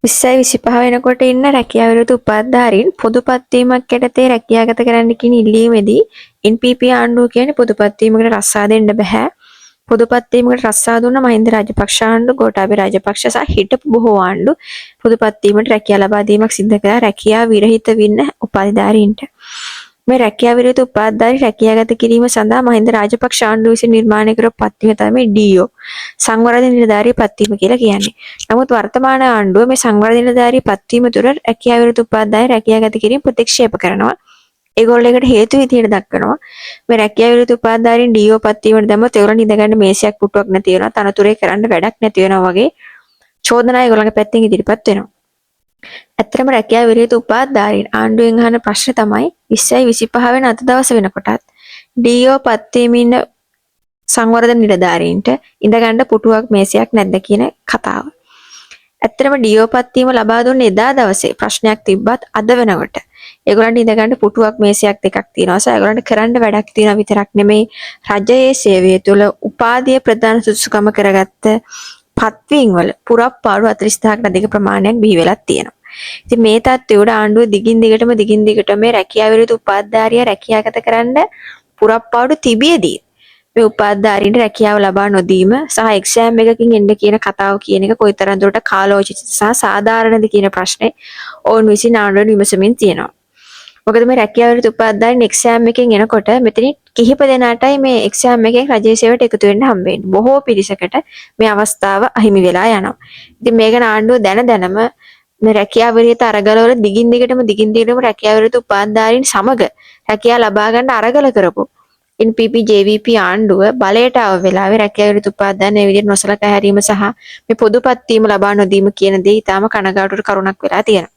20යි 25 වෙනකොට ඉන්න රැකියා විරහිත උපාධිධාරීන් පොදු පත්වීමක් යටතේ රැකියාගත කරන්න කියන ඉල්ලීමේදී NPP ආණ්ඩුව කියන්නේ පොදු පත්වීමකට රස්සා දෙන්න බැහැ. පොදු පත්වීමකට රස්සා දුන්න මහින්ද රාජපක්ෂ ආණ්ඩු, ගෝඨාභය රාජපක්ෂ සහ හිටපු බොහෝ ආණ්ඩු පොදු පත්වීමට රැකියා ලබා දීමක් සිදු කළා රැකියා විරහිත වෙන්න උපාධිධාරීන්ට. මේ රැකියා විරහිත උපාධිධාරී රැකියාගත කිරීම සඳහා මහින්ද රාජපක්ෂ ආණ්ඩුව විසින් නිර්මාණය කරපු පත්වීම තමයි DO, සංවර්ධන නිලධාරී පත්වීම කියලා කියන්නේ. නමුත් වර්තමාන ආණ්ඩුව මේ සංවර්ධන නිලධාරී පත්වීම තුළ රැකියා විරහිත උපාධිධාරී රැකියාගත කිරීම ප්‍රතික්ෂේප කරනවා. ඒගොල්ලෝ ඒකට හේතු විදියට දක්වනවා, මේ රැකියා විරහිත උපාධිධාරීන් DO පත්වීමට දැම්මොත් ඒගොල්ලන් ඉඳගන්න මේසයක් පුටුවක් නැති වෙනවා, තනතුරේ කරන්න වැඩක් නැති වෙනවා වගේ චෝදනා ඒගොල්ලන්ගේ පැත්තෙන් ඉදිරිපත් වෙනවා. ඇත්තටම රැකියා විරහිත උපාධිධාරීන් ආණ්ඩුවෙන් අහන ප්‍රශ්නේ තමයි 20යි 25 වෙන අද දවස වෙනකොටත් DO පත්වීමේ ඉන්න සංවර්ධන නිලධාරීන්ට ඉඳගන්න පුටුවක් මේසයක් නැද්ද කියන කතාව. ඇත්තටම DO පත්වීම ලබා දුන්න එදා දවසේ ප්‍රශ්නයක් තිබ්බත් අද වෙනකොට ඒගොල්ලන්ට ඉඳගන්න පුටුවක් මේසයක් දෙකක් තියෙනවා. සහ ඒගොල්ලන්ට කරන්න වැඩක් තියෙනවා විතරක් නෙමෙයි, රජයේ සේවය තුළ උපාධිය ප්‍රධාන සුදුසුකම කරගත්ත පත්වීම් වල පුරප්පාඩු 40,000කට අධික ප්‍රමාණයක් බිහි වෙලත් තියෙනවා. ඉතින් මේ තත්ත්වය උඩ ආණ්ඩුව දිගින් දිගටම දිගින් දිගටම මේ රැකියා විරහිත උපාධිධාරියා රැකියාගත කරන්න පුරප්පාඩු තිබියදී මේ උපාධිධාරීන්ට රැකියාව ලබා නොදීම සහ එක්සෑම් එකකින් එන්න කියන කතාව කියන එක කොයිතරම් දුරට කාලෝචිත සහ සාධාරණද කියන ප්‍රශ්නේ ඔවුන් විසින් ආණ්ඩුවෙන් විමසමින් තියෙනවා. මොකද මේ රැකියාව විරහිත උපාධිධාරීන් එක්සෑම් එකෙන් එනකොට මෙතනින් කිහිප දෙනාටයි මේ එක්සෑම් එකෙන් රජයේ සේවයට එකතු වෙන්න හම්බ වෙන්නේ. බොහෝ පිරිසකට මේ අවස්ථාව අහිමි වෙලා යනවා. ඉතින් මේක ආණ්ඩුව දැන දැනම මේ රැකියාව විරහිත අරගලවල දිගින් දිගටම දිගින් දිගටම රැකියාව විරහිත උපාධිධාරීන් සමග රැකියා ලබා ගන්න අරගල කරපු NPP JVP ආණ්ඩුව බලයට ආව වෙලාවේ රැකියාව විරහිත උපාධිධාරීන් මේ විදිහට නොසලකා හැරීම සහ මේ පොදු පත්වීම ලබා නොදීම කියන දේ ඉතාම කනගාටුවට කරුණක් වෙලා තියෙනවා.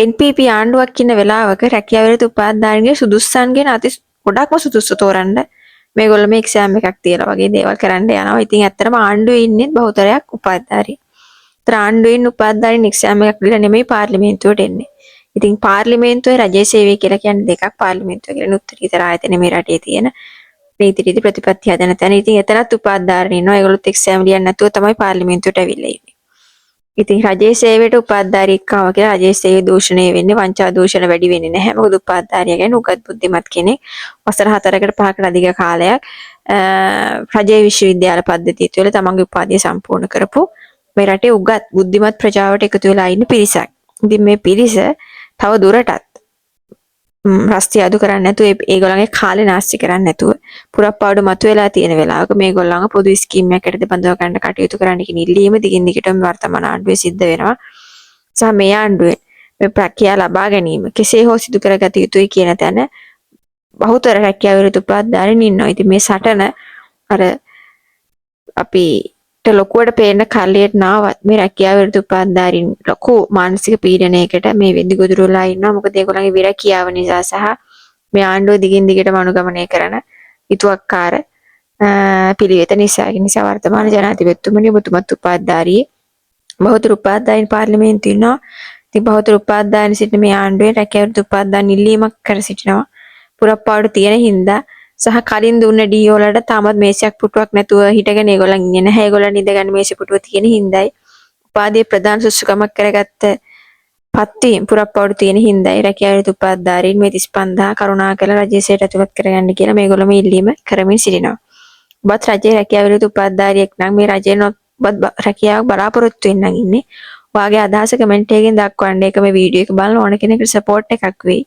NPP ආණ්ඩුවක් ඉන්න වෙලාවක රැකියාව විරහිත උපාධිධාරීන්ගේ සුදුස්සන්ගෙන් අති ගොඩක්ම සුදුස්සු තෝරන්න මේගොල්ලෝ මේ එක්සෑම් එකක් තියලා වගේ දේවල් කරන්න යනවා. ඉතින් ඇත්තටම ආණ්ඩුවේ ඉන්නේ බහුතරයක් උපාධිධාරීන්. ඒතර ආණ්ඩුවේ ඉන්න උපාධිධාරීන් එක්සෑම් එකක් දීලා නෙමෙයි පාර්ලිමේන්තුවට එන්නේ. ඉතින් පාර්ලිමේන්තුවේ රජයේ සේවය කියලා කියන්නේ දෙකක්. පාර්ලිමේන්තුව කියන්නේ උත්තරීතර ආයතන මේ රටේ තියෙන නීති රීති ප්‍රතිපත්ති හදන තැන. ඉතින් එතනත් උපාධිධාරීන් ඉන්නවා. ඒගොල්ලොත් එක්සෑම් ලියන්නේ නැතුව තමයි පාර්ලිමේන්තුවට ඇවිල්ලා ඉන්නේ. ඉතින් රජයේ සේවයට උපාධිධාරියෙක් ආවා කියලා රජයේ සේවය දූෂණය වෙන්නේ, වංචා දූෂණ වැඩි වෙන්නේ නැහැ. මොකද උපාධිධාරියා කියන්නේ උගත් බුද්ධිමත් කෙනෙක්. වසර 4කට 5කට අධික කාලයක් රජයේ විශ්වවිද්‍යාල පද්ධතිය තුළ තමන්ගේ උපාධිය සම්පූර්ණ කරපු මේ රටේ උගත් බුද්ධිමත් ප්‍රජාවට එකතු වෙලා ඉන්න පිරිසක්. ඉතින් මේ පිරිස තව දුරටත් රස්තියාදු කරන්නේ නැතුව, ඒගොල්ලන්ගේ කාලේ නාස්ති කරන්නේ නැතුව, පුරප්පාඩු මතුවෙලා තියෙන වෙලාවක මේගොල්ලන්ව පොදු ස්කීම් එකකට බඳවා ගන්න කටයුතු කරන්න කියන ඉල්ලීම දිගින් දිගටම වර්තමාන ආණ්ඩුවේ සිද්ධ වෙනවා. සහ මේ ආණ්ඩුවේ මේ රැකියා ලබා ගැනීම කෙසේ හෝ සිදු කරගත යුතුයි කියන තැන බහුතර රැකියා විරහිත උපාධිධාරීන් ඉන්නවා. ඉතින් මේ සටන අර අපිට ලොකුවට පේන කරලියට නාවත් මේ රැකියා විරහිත උපාධිධාරීන් ලොකු මානසික පීඩනයකට මේ වෙද්දි ගොදුරු වෙලා ඉන්නවා. මොකද ඒගොල්ලන්ගේ විරැකියාව නිසා සහ මේ ආණ්ඩුව දිගින් දිගටම අනුගමනය කරන හිතුවක්කාර පිළිවෙත නිසා. ඒ නිසා වර්තමාන ජනාධිපතිතුමනි, ඔබතුමත් උපාධිධාරියෙක්. බහුතර උපාධිධාරීන් පාර්ලිමේන්තුවේ ඉන්නවා. ඉතින් බහුතර උපාධිධාරීන් සිටින මේ ආණ්ඩුවේ රැකියා විරහිත උපාධිධාරීන් ඉල්ලීමක් කර සිටිනවා. පුරප්පාඩු තියෙන හින්දා සහ කලින් දුන්න ඩීඕ වලට තාමත් මේසයක් පුටුවක් නැතුව හිටගෙන ඒගොල්ලන් ඉන්නේ නැහැ. ඒගොල්ලන් ඉඳගන්න මේස පුටුව තියෙන හින්දායි, උපාධිය ප්‍රධාන සුදුසුකමක් කරගත්ත පත්වීම් පුරප්පාඩු තියෙන හින්දායි රැකියා විරහිත උපාධිධාරීන් මේ 35,000 කරුණාකරලා රජයේ සේවයට ඇතුළත් කරගන්න කියලා මේගොල්ලෝ මේ ඉල්ලීම කරමින් සිටිනවා. ඔබත් රජයේ රැකියා විරහිත උපාධිධාරියෙක් නම්, මේ රජයෙන් ඔබත් රැකියාවක් බලාපොරොත්තු වෙන්න නම් ඉන්නේ, ඔයාගේ අදහස කමෙන්ට් එකකින් දක්වන්න. ඒක මේ වීඩියෝ එක බලන ඕන කෙනෙකුට සපෝට් එකක් වෙයි.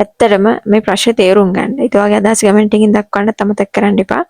ඇත්තටම මේ ප්‍රශ්නේ තේරුම් ගන්න. ඉතින් ඔයාගේ අදහස කමෙන්ට් එකකින් දක්වන්න අමතක කරන්න එපා.